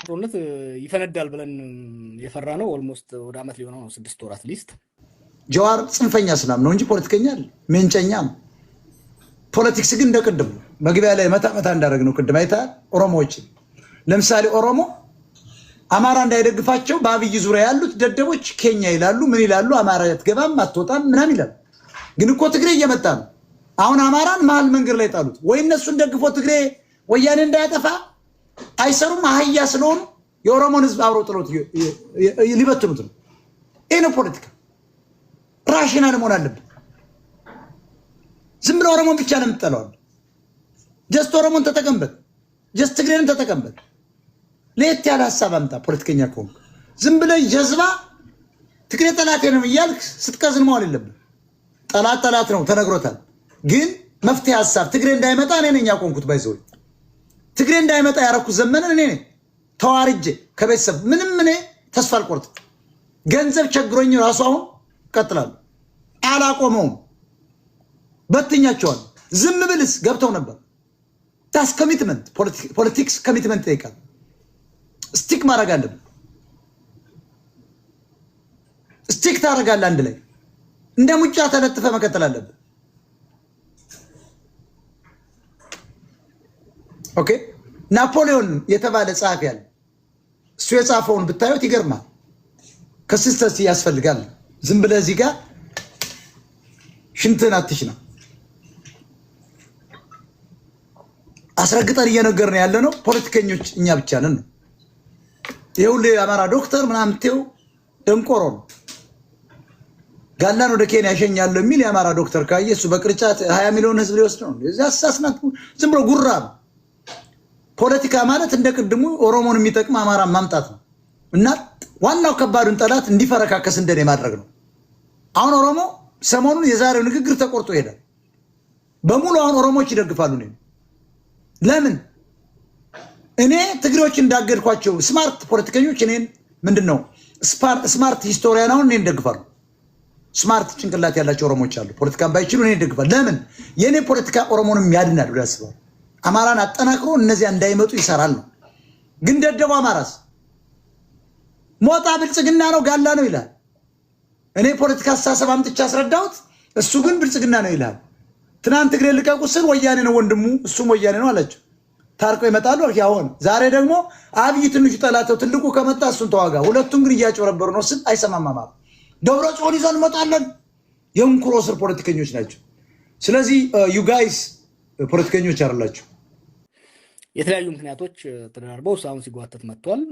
ጦርነት ይፈነዳል ብለን የፈራ ነው። Almost ወደ አመት ሊሆነው ነው፣ 6 ወር at least። ጀዋር ጽንፈኛ እስላም ነው እንጂ ፖለቲከኛ አይደለም፣ ሜንጨኛ ነው። Politics ግን እንደ ቅድም መግቢያ ላይ መታ መታ እንዳደረግ ነው። ቅድም አይተሃል። ኦሮሞዎችን ለምሳሌ ኦሮሞ አማራ እንዳይደግፋቸው በአብይ ዙሪያ ያሉት ደደቦች ኬኛ ይላሉ፣ ምን ይላሉ፣ አማራ አትገባም አትወጣም ምናምን ይላሉ። ግን እኮ ትግሬ እየመጣ ነው። አሁን አማራን መሀል መንገድ ላይ ጣሉት። ወይ እነሱን ደግፎ ትግሬ ወያኔ እንዳያጠፋ አይሰሩም፣ አህያ ስለሆኑ የኦሮሞን ህዝብ አብረው ጥሎት ሊበትኑት ነው። ይህ ነው ፖለቲካ። Rational መሆን አለብን። ዝም ብለህ ኦሮሞን ብቻ ነው የምትጠላዋል። Just ኦሮሞን ተጠቀምበት፣ just ትግሬንም ተጠቀምበት። ለየት ያለ ሀሳብ አምጣ። ፖለቲከኛ ከሆንክ ዝም ብለህ ጀዝባ ትግሬ ጠላቴ ነው እያልክ ስትቀዝን መዋል የለብን። ጠላት ጠላት ነው ተነግሮታል። ግን መፍትሄ ሀሳብ ትግሬ እንዳይመጣ እኔ ነኝ ያቆምኩት። By the way ትግሬ እንዳይመጣ ያረኩት ዘመንን እኔ ነኝ። ተዋርጄ ከቤተሰብ ምንም እኔ ተስፋ አልቆርጥም። ገንዘብ ቸግሮኝ ራሱ አሁን እቀጥላለሁ። አላቆመውም። በትኛቸዋል። ዝም ብልስ ገብተው ነበር። That's commitment። Politics commitment ይጠይቃል። Stick ማድረግ አለብን። Stick ታደርጋለህ። አንድ ላይ እንደ ሙጫ ተለጥፈ መቀጠል አለብን። Okay ናፖሊዮን የተባለ ጸሐፊ አለ። እሱ የጻፈውን ብታዩት ይገርማል። Consistency ያስፈልጋል። ዝም ብለህ እዚህ ጋር ሽንትህን አትሽና። አስረግጠን እየነገርን ያለ ነው። ፖለቲከኞች እኛ ብቻ ነን ነው። ይሄ ሁሉ የአማራ ዶክተር ምናምን ትይው ደንቆሮ ነው። ጋላን ወደ ኬንያ ያሸኛለሁ የሚል የአማራ ዶክተር ካየ እሱ በቅርጫት 20 ሚሊዮን ህዝብ ሊወስድ ነው። እዚያ አሳስናት ዝም ብሎ ጉራ ነው። ፖለቲካ ማለት እንደ ቅድሙ ኦሮሞን የሚጠቅም አማራ ማምጣት ነው እና ዋናው ከባዱን ጠላት እንዲፈረካከስ እንደኔ ማድረግ ነው። አሁን ኦሮሞ ሰሞኑን የዛሬው ንግግር ተቆርጦ ይሄዳል በሙሉ። አሁን ኦሮሞዎች ይደግፋሉ እኔን። ለምን እኔ ትግሬዎች እንዳገድኳቸው smart ፖለቲከኞች እኔን ምንድን ነው smart historian አሁን እኔን ይደግፋሉ። Smart ጭንቅላት ያላቸው ኦሮሞዎች አሉ። ፖለቲካን ባይችሉ እኔን ይደግፋሉ። ለምን የእኔ ፖለቲካ ኦሮሞንም ያድናል ብሎ ያስባሉ። አማራን አጠናክሮ እነዚያ እንዳይመጡ ይሰራል ነው። ግን ደደቡ አማራስ ሞጣ ብልጽግና ነው ጋላ ነው ይላል። እኔ ፖለቲካ አስተሳሰብ አምጥቼ አስረዳሁት፣ እሱ ግን ብልጽግና ነው ይላል። ትናንት ትግሬ ልቀቁ ስል ወያኔ ነው ወንድሙ፣ እሱም ወያኔ ነው አላቸው። ታርቀው ይመጣሉ። ያሆን ዛሬ ደግሞ አብይ ትንሹ ጠላተው ትልቁ ከመጣ እሱን ተዋጋ። ሁለቱም ግን እያጭበረበሩ ነው ስል አይሰማም። አማራ ደብረ ጽዮን ይዘን እንመጣለን። የእንኩሮ ስር ፖለቲከኞች ናቸው። ስለዚህ you guys ፖለቲከኞች አይደላችሁ። የተለያዩ ምክንያቶች ተደራርበው አሁን ሲጓተት መጥቷል።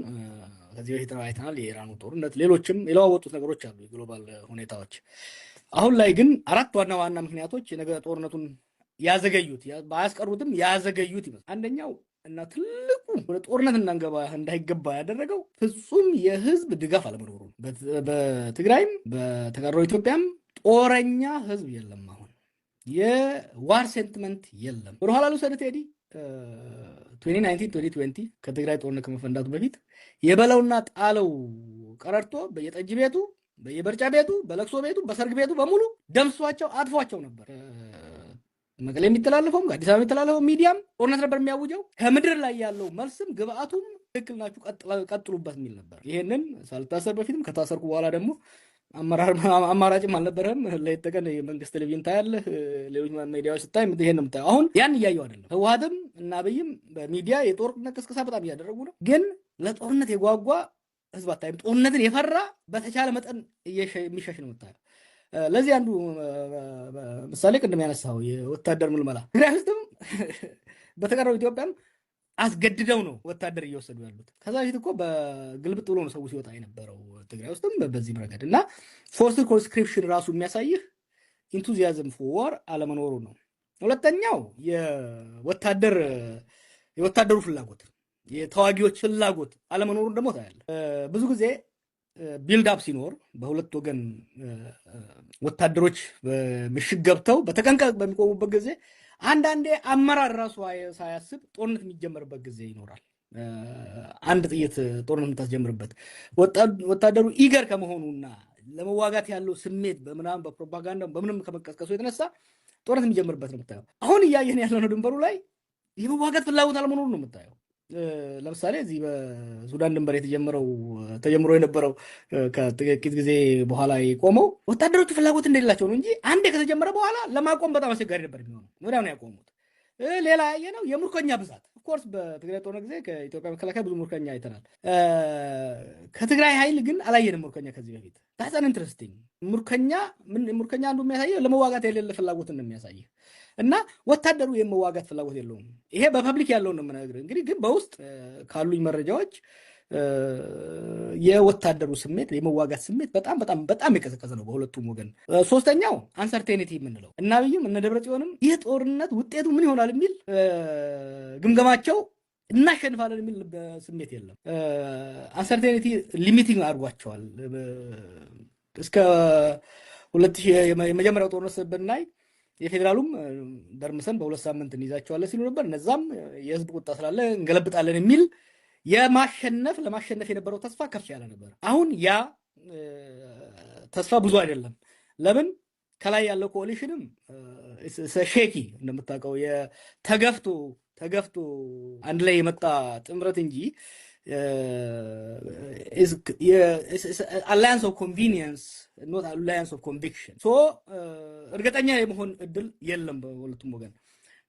ከዚህ በፊት አይተናል፣ የኢራኑ ጦርነት፣ ሌሎችም የለዋወጡት ነገሮች አሉ፣ የ global ሁኔታዎች። አሁን ላይ ግን አራት ዋና ዋና ምክንያቶች የነገ ጦርነቱን ያዘገዩት ባያስቀሩትም ያዘገዩት ይመስላል። አንደኛው እና ትልቁ ወደ ጦርነት እንዳንገባ እንዳይገባ ያደረገው ፍጹም የህዝብ ድጋፍ አለመኖሩ ነው። በትግራይም በተቀረው ኢትዮጵያም ጦረኛ ህዝብ የለም። አሁን የ war sentiment የለም። ወደኋላ ልውሰድህ ቴዲ፣ 2019 2020 ከትግራይ ጦርነት ከመፈንዳቱ በፊት የበለውና ጣለው ቀረርቶ በየጠጅ ቤቱ፣ በየበርጫ ቤቱ፣ በለቅሶ ቤቱ፣ በሰርግ ቤቱ በሙሉ ደምሷቸው አጥፏቸው ነበር። መቀሌ የሚተላለፈውም አዲስ አበባ የሚተላለፈው ሚዲያም ጦርነት ነበር የሚያውጀው። ከምድር ላይ ያለው መልስም ግብአቱም ትክክል ናችሁ ቀጥሉበት የሚል ነበር። ይሄንን ሳልታሰር በፊትም ከታሰርኩ በኋላ ደግሞ አማራጭም አልነበረም። ሌት ተቀን የመንግስት ቴሌቪዥን ታያለህ፣ ሌሎች ሚዲያዎች ስታይ ይሄን ነው የምታየው። አሁን ያን እያየው አይደለም። ህወሓትም እና አብይም በሚዲያ የጦርነት ቅስቀሳ በጣም እያደረጉ ነው። ግን ለጦርነት የጓጓ ህዝብ አታይም። ጦርነትን የፈራ በተቻለ መጠን የሚሸሽ ነው የምታየው። ለዚህ አንዱ ምሳሌ ቅድም ያነሳው የወታደር ምልመላ ትግራይ ውስጥም በተቀረው ኢትዮጵያም አስገድደው ነው ወታደር እየወሰዱ ያሉት። ከዛ በፊት እኮ በግልብጥ ብሎ ነው ሰው ሲወጣ የነበረው ትግራይ ውስጥም በዚህም ረገድ እና forced conscription ራሱ የሚያሳይህ enthusiasm for war አለመኖሩ ነው። ሁለተኛው የወታደሩ ፍላጎት የተዋጊዎች ፍላጎት አለመኖሩን ደግሞ ታያለህ። ብዙ ጊዜ build up ሲኖር በሁለት ወገን ወታደሮች ምሽግ ገብተው በተጠንቀቅ በሚቆሙበት ጊዜ አንዳንዴ አመራር ራሱ ሳያስብ ጦርነት የሚጀመርበት ጊዜ ይኖራል። አንድ ጥይት ጦርነት የምታስጀምርበት ወታደሩ eager ከመሆኑና ለመዋጋት ያለው ስሜት በምናምን በፕሮፓጋንዳ በምንም ከመቀስቀሱ የተነሳ ጦርነት የሚጀምርበት ነው የምታየው። አሁን እያየን ያለነው ድንበሩ ላይ የመዋጋት ፍላጎት አለመኖሩ ነው የምታየው። ለምሳሌ እዚህ በሱዳን ድንበር የተጀመረው ተጀምሮ የነበረው ከጥቂት ጊዜ በኋላ የቆመው ወታደሮቹ ፍላጎት እንደሌላቸው ነው እንጂ አንዴ ከተጀመረ በኋላ ለማቆም በጣም አስቸጋሪ ነበር የሚሆነው። ወዲያው ነው ያቆሙት። ሌላ ያየነው የምርኮኛ ብዛት፣ of course በትግራይ ጦርነት ጊዜ ከኢትዮጵያ መከላከያ ብዙ ምርኮኛ አይተናል። ከትግራይ ኃይል ግን አላየንም ምርኮኛ ከዚህ በፊት። That's an interesting ምርኮኛ። ምን ምርኮኛ አንዱ የሚያሳየው ለመዋጋት የሌለ ፍላጎትን ነው የሚያሳየው እና ወታደሩ የመዋጋት ፍላጎት የለውም። ይሄ በ public ያለውን ነው የምነግርህ። እንግዲህ ግን በውስጥ ካሉኝ መረጃዎች የወታደሩ ስሜት፣ የመዋጋት ስሜት በጣም በጣም በጣም የቀዘቀዘ ነው በሁለቱም ወገን። ሶስተኛው uncertainty የምንለው እነ አብይም እነ ደብረ ጽዮንም ይህ ጦርነት ውጤቱ ምን ይሆናል የሚል ግምገማቸው እናሸንፋለን የሚል ስሜት የለም። Uncertainty limiting አድርጓቸዋል። እስከ 2000 የመጀመሪያው ጦርነት ብናይ የፌዴራሉም ደርምሰን በ2 ሳምንት እንይዛቸዋለን ሲሉ ነበር። እነዛም የህዝብ ቁጣ ስላለ እንገለብጣለን የሚል ለማሸነፍ የነበረው ተስፋ ከፍ ያለ ነበር። አሁን ያ ተስፋ ብዙ አይደለም። ለምን? ከላይ ያለው coalition ም shaky፣ እንደምታውቀው ተገፍቶ ተገፍቶ አንድ ላይ የመጣ ጥምረት እንጂ alliance of convenience, not alliance of conviction። So እርግጠኛ የመሆን እድል የለም በሁለቱም ወገን።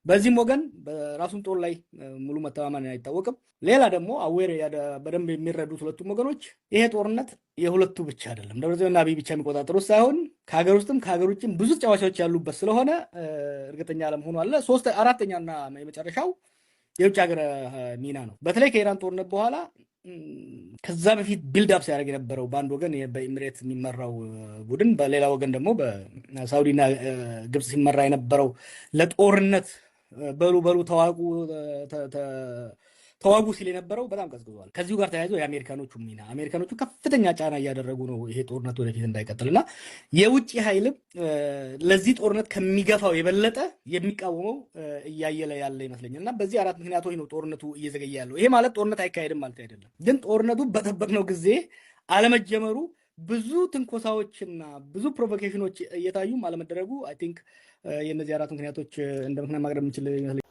በዚህም ወገን በራሱም ጦር ላይ ሙሉ መተማመን አይታወቅም። ሌላ ደግሞ aware በደንብ የሚረዱት ሁለቱም ወገኖች ይሄ ጦርነት የሁለቱ ብቻ አይደለም፣ ደብረጽዮንና አብይ ብቻ የሚቆጣጠሩት ሳይሆን ከሀገር ውስጥም ከሀገር ውጭም ብዙ ተጫዋቾች ያሉበት ስለሆነ እርግጠኛ አለመሆኑ አለ። ሶስት አራተኛና የመጨረሻው የውጭ ሀገር ሚና ነው። በተለይ ከኢራን ጦርነት በኋላ፣ ከዛ በፊት build up ሲያደርግ የነበረው በአንድ ወገን በኤሚሬት የሚመራው ቡድን፣ በሌላ ወገን ደግሞ በሳውዲና ግብፅ ሲመራ የነበረው ለጦርነት በሉ በሉ ተዋጉ ተዋጉ ሲል የነበረው በጣም ቀዝቅዟል። ከዚሁ ጋር ተያይዞ የአሜሪካኖቹ ሚና፣ አሜሪካኖቹ ከፍተኛ ጫና እያደረጉ ነው ይሄ ጦርነት ወደፊት እንዳይቀጥል እና የውጭ ኃይልም ለዚህ ጦርነት ከሚገፋው የበለጠ የሚቃወመው እያየለ ያለ ይመስለኛል። እና በዚህ አራት ምክንያቶች ነው ጦርነቱ እየዘገየ ያለው። ይሄ ማለት ጦርነት አይካሄድም ማለት አይደለም። ግን ጦርነቱ በጠበቅነው ጊዜ አለመጀመሩ፣ ብዙ ትንኮሳዎችና ብዙ provocation ኖች እየታዩም አለመደረጉ I think የእነዚህ አራት ምክንያቶች እንደ ምክንያት ማቅረብ የምችል ይመስለኛል።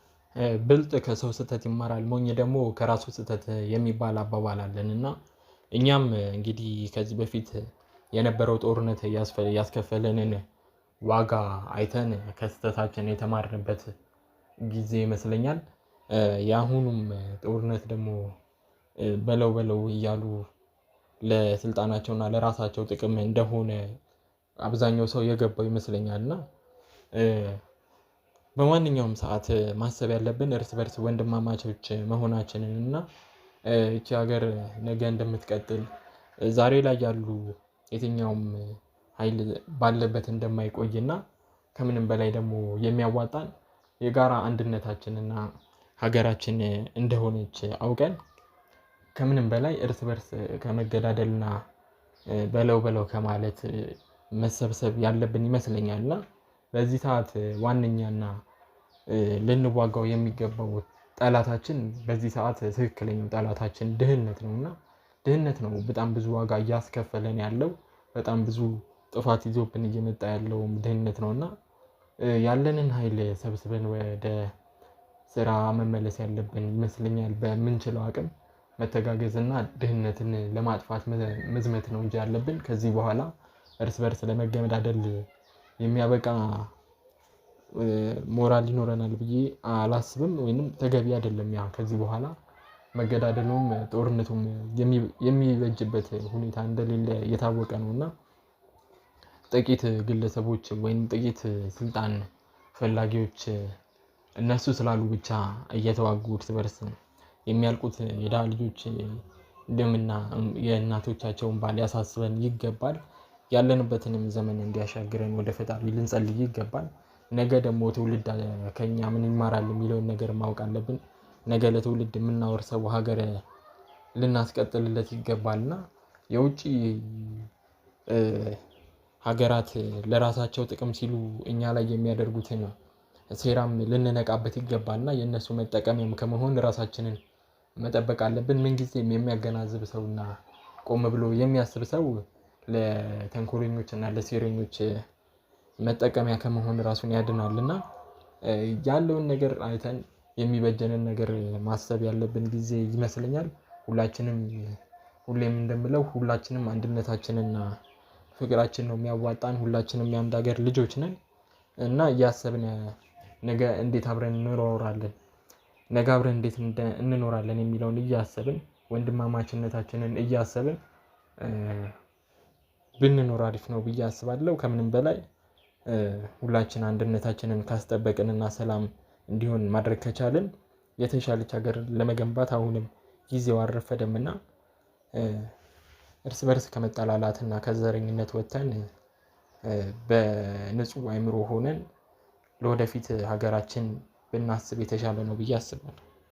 ብልጥ ከሰው ስህተት ይማራል፣ ሞኝ ደግሞ ከራሱ ስህተት የሚባል አባባል አለን። እና እኛም እንግዲህ ከዚህ በፊት የነበረው ጦርነት ያስከፈለንን ዋጋ አይተን ከስህተታችን የተማርንበት ጊዜ ይመስለኛል። የአሁኑም ጦርነት ደግሞ በለው በለው እያሉ ለስልጣናቸውና ለራሳቸው ጥቅም እንደሆነ አብዛኛው ሰው የገባው ይመስለኛል። እና በማንኛውም ሰዓት ማሰብ ያለብን እርስ በርስ ወንድማማቾች መሆናችንን እና ይቺ ሀገር ነገ እንደምትቀጥል፣ ዛሬ ላይ ያሉ የትኛውም ኃይል ባለበት እንደማይቆይና ከምንም በላይ ደግሞ የሚያዋጣን የጋራ አንድነታችንና ሀገራችን እንደሆነች አውቀን ከምንም በላይ እርስ በርስ ከመገዳደልና በለው በለው ከማለት መሰብሰብ ያለብን ይመስለኛል። እና በዚህ ሰዓት ዋነኛና ልንዋጋው የሚገባው ጠላታችን፣ በዚህ ሰዓት ትክክለኛው ጠላታችን ድህነት ነው። እና ድህነት ነው በጣም ብዙ ዋጋ እያስከፈለን ያለው፣ በጣም ብዙ ጥፋት ይዞብን እየመጣ ያለውም ድህነት ነው። እና ያለንን ኃይል ሰብስበን ወደ ስራ መመለስ ያለብን ይመስለኛል። በምንችለው አቅም መተጋገዝ እና ድህነትን ለማጥፋት መዝመት ነው እንጂ ያለብን ከዚህ በኋላ እርስ በርስ ለመገዳደል የሚያበቃ ሞራል ይኖረናል ብዬ አላስብም፣ ወይንም ተገቢ አይደለም። ያ ከዚህ በኋላ መገዳደሉም ጦርነቱም የሚበጅበት ሁኔታ እንደሌለ የታወቀ ነው። እና ጥቂት ግለሰቦች ወይም ጥቂት ስልጣን ፈላጊዎች እነሱ ስላሉ ብቻ እየተዋጉ እርስ በርስ የሚያልቁት የድሃ ልጆች ደምና የእናቶቻቸውን ባል ያሳስበን ይገባል። ያለንበትንም ዘመን እንዲያሻግረን ወደ ፈጣሪ ልንጸልይ ይገባል። ነገ ደግሞ ትውልድ ከኛ ምን ይማራል የሚለውን ነገር ማወቅ አለብን። ነገ ለትውልድ የምናወርሰው ሀገር ልናስቀጥልለት ይገባል። እና የውጭ ሀገራት ለራሳቸው ጥቅም ሲሉ እኛ ላይ የሚያደርጉትን ሴራም ልንነቃበት ይገባል። እና የእነሱ መጠቀሚያም ከመሆን ራሳችንን መጠበቅ አለብን። ምንጊዜም የሚያገናዝብ ሰውና ቆም ብሎ የሚያስብ ሰው ለተንኮለኞች እና ለሴረኞች መጠቀሚያ ከመሆን ራሱን ያድናል። እና ያለውን ነገር አይተን የሚበጀንን ነገር ማሰብ ያለብን ጊዜ ይመስለኛል። ሁላችንም ሁሌም እንደምለው ሁላችንም አንድነታችንና ፍቅራችን ነው የሚያዋጣን። ሁላችንም የአንድ ሀገር ልጆች ነን እና እያሰብን ነገ እንዴት አብረን እንኖራለን፣ ነገ አብረን እንዴት እንኖራለን የሚለውን እያሰብን፣ ወንድማማችነታችንን እያሰብን ብንኖር አሪፍ ነው ብዬ አስባለሁ። ከምንም በላይ ሁላችን አንድነታችንን ካስጠበቅንና ሰላም እንዲሆን ማድረግ ከቻልን የተሻለች ሀገር ለመገንባት አሁንም ጊዜው አልረፈደምና እርስ በርስ ከመጠላላትና ከዘረኝነት ወጥተን በንጹህ አእምሮ ሆነን ለወደፊት ሀገራችን ብናስብ የተሻለ ነው ብዬ አስባለሁ።